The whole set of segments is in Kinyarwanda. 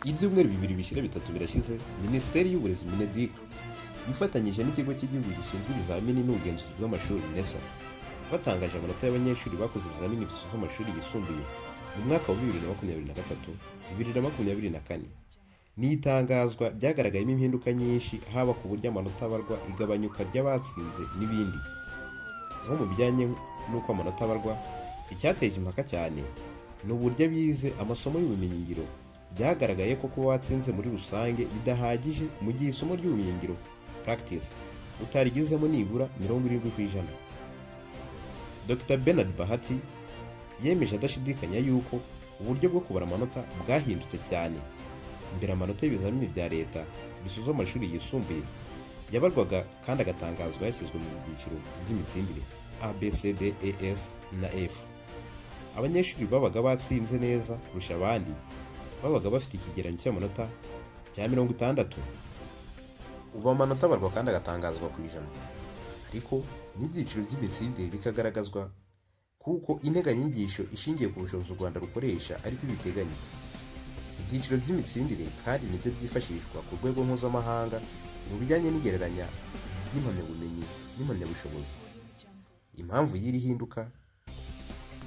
Ibyumweru 2 bishyira 3 birashize, Minisiteri y'Uburezi, MINEDUC, ifatanyije n'Ikigo cy'Igihugu gishinzwe Ibizamini n'Ubugenzuzi bw'Amashuri, NESA, batangaje amanota y'abanyeshuri bakoze ibizamini bisoza amashuri yisumbuye mu mwaka wa 2023, 2024. Ni itangazwa ryagaragayemo impinduka nyinshi, haba ku buryo amanota abarwa, igabanyuka ry'abatsinze n'ibindi. Nko mu bijyanye n'uko amanota abarwa, icyateje impaka cyane ni uburyo abize amasomo y'ubumenyingiro byagaragaye ko kuba watsinze muri rusange bidahagije mu gihe isomo ry'ubumenyingiro, practice, utarigezemo nibura 70%. Dr Bernard Bahati yemeje adashidikanya yuko uburyo bwo kubara amanota bwahindutse cyane. Mbere, amanota y'ibizamini bya leta bisoza amashuri yisumbuye yabarwaga kandi agatangazwa yashyizwe mu byiciro by'imitsindire A, B, C, D, E, S na F. Abanyeshuri babaga batsinze neza kurusha abandi babaga bafite ikigereranyo cy'amanota cya 60. Ubu amanota abarwa kandi agatangazwa ku ijana, ariko n'ibyiciro by'imitsindire bikagaragazwa, kuko integanyanyigisho ishingiye ku bushobozi u Rwanda rukoresha ariko ibiteganya. Ibyiciro by'imitsindire kandi nibyo byifashishwa ku rwego mpuzamahanga mu bijyanye n'igereranya ry'impamyabumenyi n'impamyabushobozi. Impamvu y'iri hinduka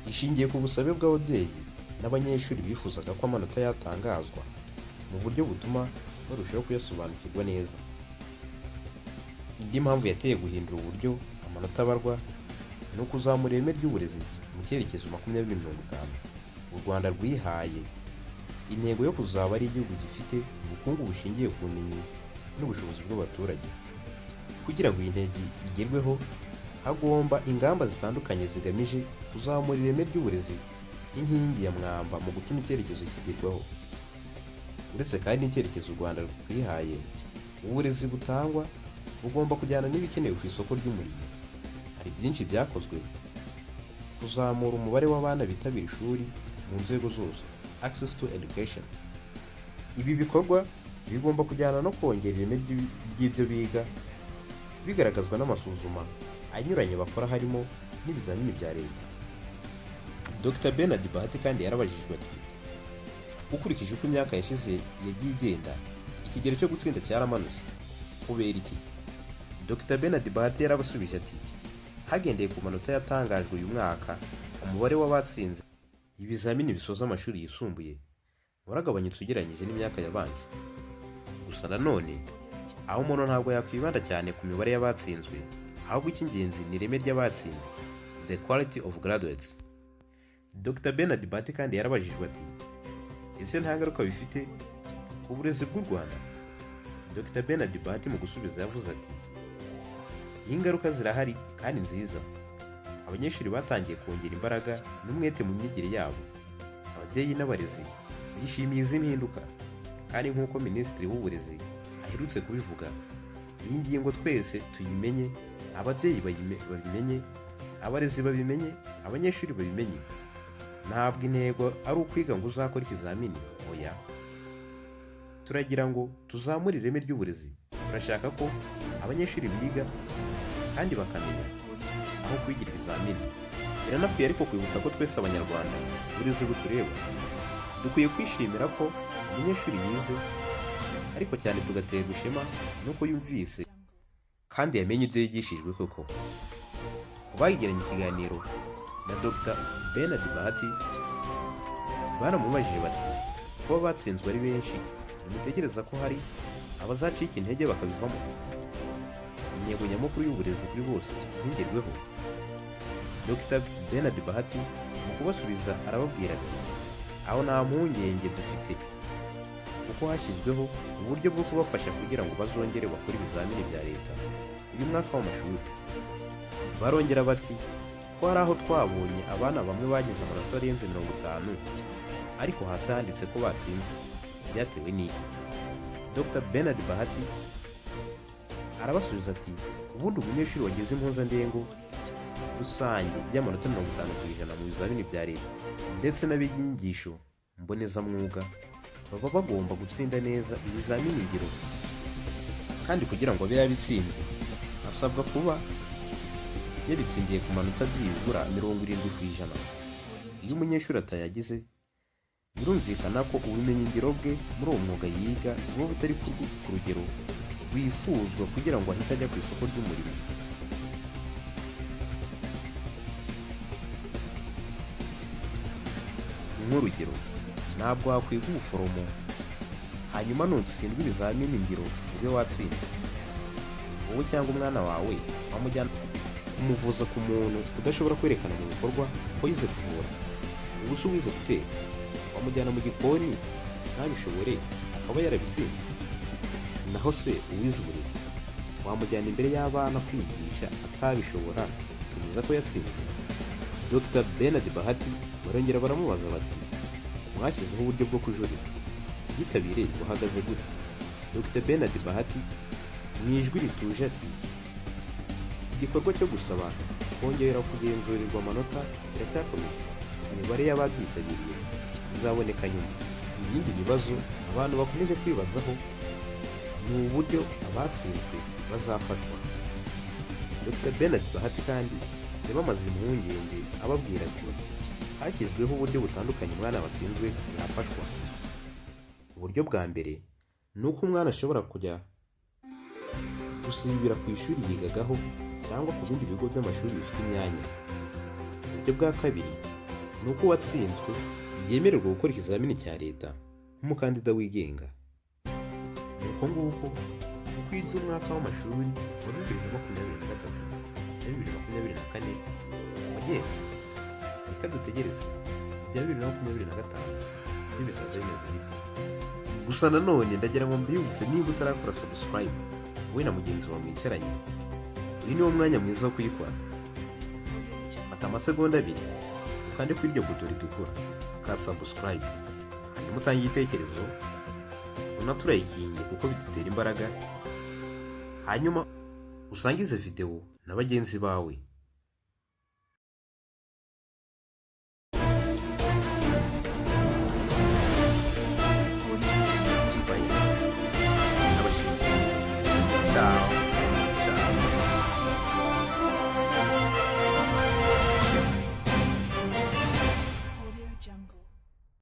ishingiye ku busabe bw'ababyeyi n'abanyeshuri bifuzaga ko amanota yatangazwa mu buryo butuma barushaho kuyasobanukirwa neza. Indi mpamvu yateye guhindura uburyo amanota abarwa ni ukuzamura ireme ry'uburezi mu cyerekezo 2050. U Rwanda rwihaye intego yo kuzaba ari igihugu gifite ubukungu bushingiye ku bumenyi n'ubushobozi bw'abaturage. Kugira ngo iyi ntego igerweho, hagomba ingamba zitandukanye zigamije kuzamura ireme ry'uburezi nk'inkingi ya mwamba mu gutuma icyerekezo kigerwaho. Uretse kandi n'icyerekezo u Rwanda rwihaye, uburezi butangwa bugomba kujyana n'ibikenewe ku isoko ry'umurimo. Hari byinshi byakozwe: kuzamura umubare w'abana bitabira ishuri mu nzego zose, access to education. Ibi bikorwa bigomba kujyana no kongera ireme ry'ibyo biga, bigaragazwa n'amasuzuma anyuranye bakora, harimo n'ibizamini bya leta. Dr Bernard Bahati kandi yarabajijwe ati: "Ukurikije uko imyaka yashize yagiye igenda, ikigero cyo gutsinda cyaramanutse, kubera iki?" Dr Bernard Bahati yarabasubije ati: "Hagendeye ku manota yatangajwe uyu mwaka, umubare w'abatsinze ibizamini bisoza amashuri yisumbuye waragabanyutse ugereranyije n'imyaka yabanje. Gusa nanone aho umuntu ntabwo yakwibanda cyane ku mibare y'abatsinzwe, ahubwo icy'ingenzi ni ireme ry'abatsinze, the quality of graduates." Dr Bernard Bahati kandi yarabajijwe ati: "Ese nta ngaruka bifite ku burezi bw'u Rwanda?" Dr Bernard Bahati mu gusubiza yavuze ati: "Ingaruka zirahari kandi nziza. Abanyeshuri batangiye kongera imbaraga n'umwete mu myigire yabo. Ababyeyi n'abarezi bishimiye izi mpinduka, kandi nk'uko Minisitiri w'Uburezi aherutse kubivuga, iyi ngingo twese tuyimenye, ababyeyi babimenye, abarezi babimenye, abanyeshuri babimenye. Ntabwo intego ari ukwiga ngo uzakore ikizamini, oya. Turagira ngo tuzamure ireme ry'uburezi. Turashaka ko abanyeshuri biga kandi bakamenya aho kwigira ibizamini. Biranakwiye ariko kwibutsa ko twese Abanyarwanda uburezi butureba. Dukwiye kwishimira ko umunyeshuri yize, ariko cyane tugaterwa ishema nuko yumvise kandi yamenye ibyo yigishijwe koko." Ku bagiranye ikiganiro na Dr Bernard Bahati baramubajije bati: "Kuba batsinzwe ari benshi, ntimutekereza ko hari abazacika intege bakabivamo, intego nyamukuru y'uburezi kuri bose ntigerweho?" Dr Bernard Bahati mu kubasubiza arababwira ati: "Aho nta mpungenge dufite, kuko hashyizweho uburyo bwo kubafasha kugira ngo bazongere bakore ibizamini bya leta uyu mwaka w'amashuri." Barongera bati: "Ko hari aho twabonye abana bamwe bagize amanota arenze 50 ariko hasi handitse ko batsinzwe, byatewe n'iki?" Dr Bernard Bahati arabasubiza ati: "Ubundi umunyeshuri wagize impuzandengo rusange y'amanota 50% mu bizamini bya leta ndetse n'abiga inyigisho mbonezamwuga baba bagomba gutsinda neza ibizamini ngiro, kandi kugira ngo abe yabitsinze asabwa kuba yabitsindiye ku manota byibura 70%. Iyo umunyeshuri atayagize Birumvikana ko ubumenyingiro bwe muri uwo mwuga yiga buba butari ku rugero rwifuzwa kugira ngo ahite ajya ku isoko ry'umurimo. Nk'urugero, ntabwo wakwiga ubuforomo hanyuma nutsindwa ibizamini ngiro ube watsinze. Wowe cyangwa umwana wawe wamujyana kumuvuza ku muntu udashobora kwerekana mu bikorwa ko yize kuvura? Ubu se uwize guteka wamujyana mu gikoni ntabishobore akaba yarabitsinze? Naho se uwize uburezi wamujyana imbere y'abana kwigisha atabishobora ukemeza ko yatsinze? Dr Bernard Bahati barongera baramubaza bati: "Mwashyizeho uburyo bwo kujurira, ubwitabire buhagaze gute?" Dr Bernard Bahati mu ijwi rituje ati: "Igikorwa cyo gusaba kongera kugenzurirwa amanota kiracyakomeje. Imibare y'ababyitabiriye izaboneka nyuma." Ibindi bibazo abantu bakomeje kwibazaho ni uburyo abatsinzwe bazafashwa. Dr Bernard Bahati kandi yabamaze impungenge ababwira ati: "Hashyizweho uburyo butandukanye umwana watsinzwe yafashwa. Uburyo bwa mbere ni uko umwana ashobora kujya gusibira ku ishuri yigagaho cyangwa ku bindi bigo by'amashuri bifite imyanya. Uburyo bwa kabiri ni uko uwatsinzwe yemererwa gukora ikizamini cya leta nk'umukandida wigenga." Ni uko nguko uko iby'umwaka w'amashuri wa 2023 na 2024 wagenze. Reka dutegereze ibya 2025 byo bizaza bimeze bite. Gusa nanone ndagira ngo mbibutse, niba utarakora subscribe, wowe na mugenzi wawe mwicaranye, uyu niwo mwanya mwiza wo kuyikora. Fata amasegonda 2 ukande kuri iryo buto ritukura ka subscribe, hanyuma utange igitekerezo, unaturayikinge kuko bidutera imbaraga, hanyuma usangize videwo na bagenzi bawe.